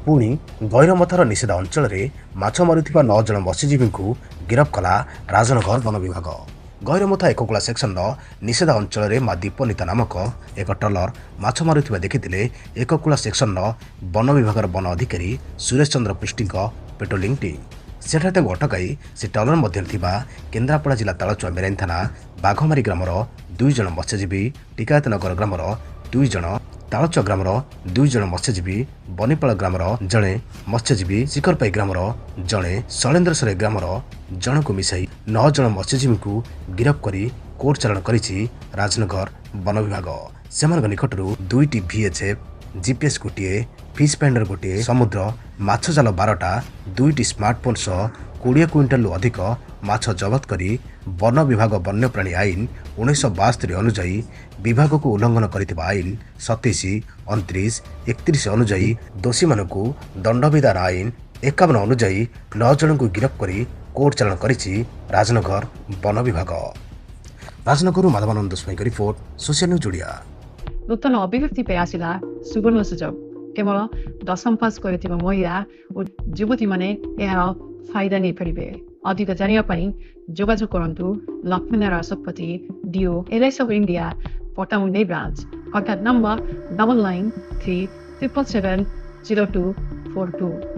ପୁଣି ଗୈରମଥାର ନିଷେଧ ଅଞ୍ଚଳରେ ମାଛ ମାରୁଥିବା 9 ଜଣ ମତ୍ସ୍ୟଜୀବୀଙ୍କୁ ଗିରଫ କଲା ରାଜନଗର ବନ ବିଭାଗ। ଗୈରମଥା ଏକକୁଳା ସେକ୍ସନର ନିଷେଧ ଅଞ୍ଚଳରେ ମା ଦୀପନିତା ନାମକ ଏକ ଟ୍ରଲର ମାଛ ମାରୁଥିବା ଦେଖିଥିଲେ ଏକକୁଳା ସେକ୍ସନର ବନ ବିଭାଗର ବନ ଅଧିକାରୀ ସୁରେଶ ଚନ୍ଦ୍ର ପୃଷ୍ଟିଙ୍କ ପେଟ୍ରୋଲିଂ ଟିମ୍। ସେଠାରେ ତାଙ୍କୁ ଅଟକାଇ ସେ ଟ୍ରଲର ମଧ୍ୟରେ ଥିବା କେନ୍ଦ୍ରାପଡ଼ା ଜିଲ୍ଲା ତାଳଚୁଆ ମେରାଇନ୍ ଥାନା ବାଘମାରୀ ଗ୍ରାମର 2 ଜଣ ମତ୍ସ୍ୟଜୀବୀ, ଟିକାୟତନଗର ଗ୍ରାମର 2 ଜଣ, ତାଳଚୁଆ ଗ୍ରାମର 2 ଜଣ ମତ୍ସ୍ୟଜୀବୀ, ବନିପାଳ ଗ୍ରାମର ଜଣେ ମତ୍ସ୍ୟଜୀବୀ, ଶିଖରପାଇ ଗ୍ରାମର ଜଣେ, ଶୈଳେନ୍ଦ୍ରସରାଇ ଗ୍ରାମର ଜଣକୁ ମିଶାଇ 9 ଜଣ ମତ୍ସ୍ୟଜୀବୀଙ୍କୁ ଗିରଫ କରି କୋର୍ଟ ଚାଲାଣ କରିଛି ରାଜନଗର ବନ ବିଭାଗ। ସେମାନଙ୍କ ନିକଟରୁ 2ଟି ଭିଏଚ୍ଏଫ୍ ଜିପିଏସ୍ ଗୋଟିଏ, ଫିସ୍ ଫାଇଣ୍ଡର ଗୋଟିଏ, ସମୁଦ୍ର ମାଛ ଜାଲ 12ଟା, 2ଟି ସ୍ମାର୍ଟଫୋନ୍ ସହ 20 କୁଇଣ୍ଟାଲରୁ ଅଧିକ ମାଛ ଜବତ କରି ବନ ବିଭାଗ ବନ୍ୟପ୍ରାଣୀ ଆଇନ 1972 ଅନୁଯାୟୀ ବିଭାଗକୁ ଉଲ୍ଲଂଘନ କରିଥିବା ଆଇନ 27, 29, 31 ଅନୁଯାୟୀ ଦୋଷୀମାନଙ୍କୁ ଦଣ୍ଡବିଧାନ ଆଇନ 51 ଅନୁଯାୟୀ 9 ଜଣଙ୍କୁ ଗିରଫ କରି କୋର୍ଟ ଚାଲାଣ କରିଛି ରାଜନଗର ବନ ବିଭାଗ। ରାଜନଗରରୁ ମାଧବାନନ୍ଦ ସ୍ୱାଇଁଙ୍କ ରିପୋର୍ଟ, ସୋସିଆଲ ନ୍ୟୁଜ୍ ଓଡ଼ିଆ। ନୂତନ ଅଭିବୃଦ୍ଧି ପାଇଁ ଆସିଲା ସୁବର୍ଣ୍ଣ ସୁଯୋଗ। କେବଳ ଦଶମ ପାସ୍ କରିଥିବା ମହିଳା ଓ ଯୁବତୀମାନେ ଏହାର ଫାଇଦା ନେଇପାରିବେ। ଅଧିକ ଜାଣିବା ପାଇଁ ଯୋଗାଯୋଗ କରନ୍ତୁ Lakshminarayan Satapathy, DO, LIC of India, Pattamundai branch. Contact number 9937770242।